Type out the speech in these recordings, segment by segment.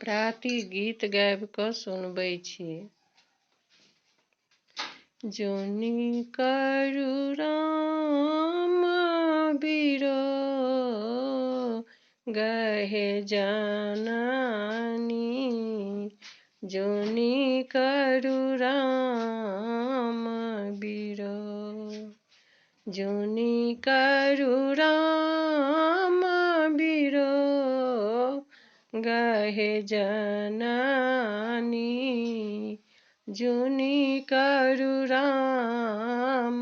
प्राती गीत गाबि कऽ सुनबै छी। जुनि करू राम बिरो गहे जननी, जुनि करू राम बिरो, जुनि करू राम बिरो गहे जननी, जुनि करू राम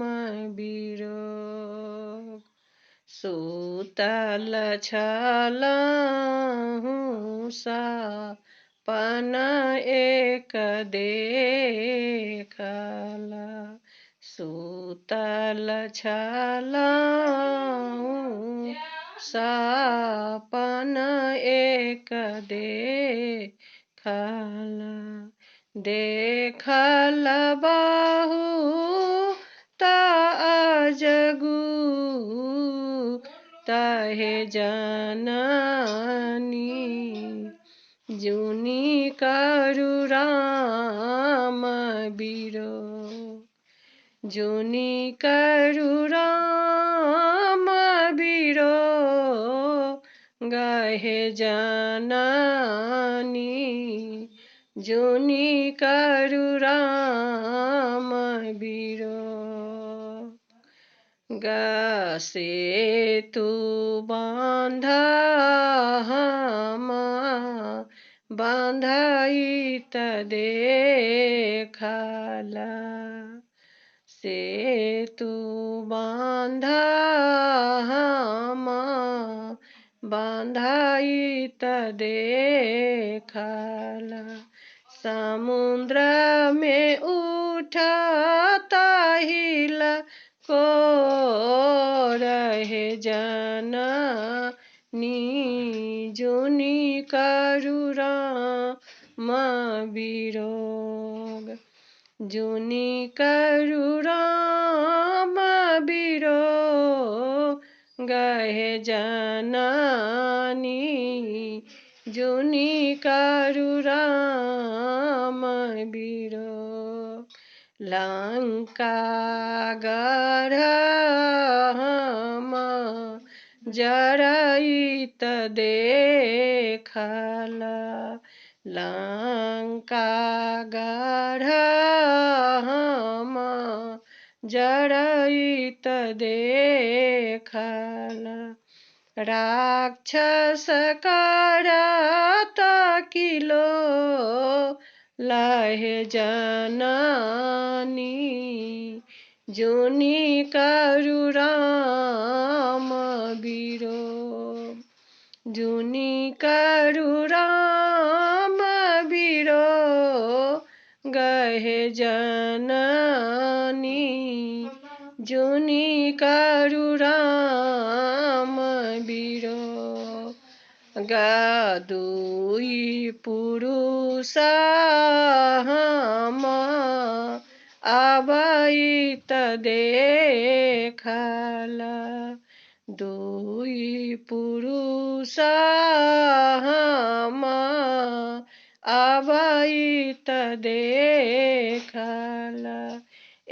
बिरो। सुतल छलहुँ सपन एक देखल, सुतल छलहुँ सपन एक देखल, देखल बहुत अजगू तहे जननी, जुनि करू राम बिरो, जुनि करू राम बिरो गहे जननी, जुनि करू राम बिरो। सेतु बाँध हम बँधैत देखल, सेतु बाँध हम बँधैत देखल, समुद्रमे उठत हिल को रहे जननी, जुनि करू राम बिरोग, जुनि करू राम बिरो गहे जननी, जुनि करू राम बिरो। लंका गढ़ हम जरैत देखल, लंका गढ़ हम जरैत देखल, राक्षस करत किलो लहे जननी, जुनि करू राम बिरो, जुनि करू राम बिरो गहे जननी, जुनि करू राम बिरो। गदुई पुरुष हम अबैत देखल, दुइ पुरुष हम अबैत देखल,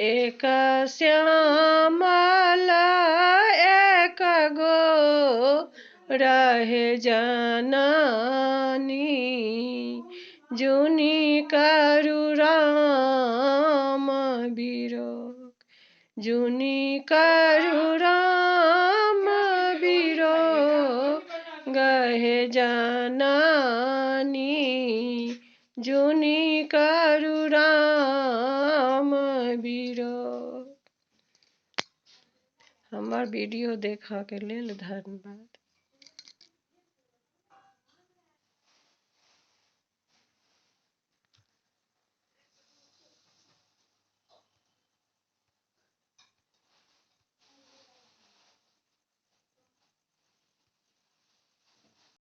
एक श्यामल एक गो रहे जननी, जुनि करू राम बिरो, जुनि करू राम बिरो गहे जननी, जुनि करू राम बिरो। हमर वीडियो देखऽके लेल धन्यवाद।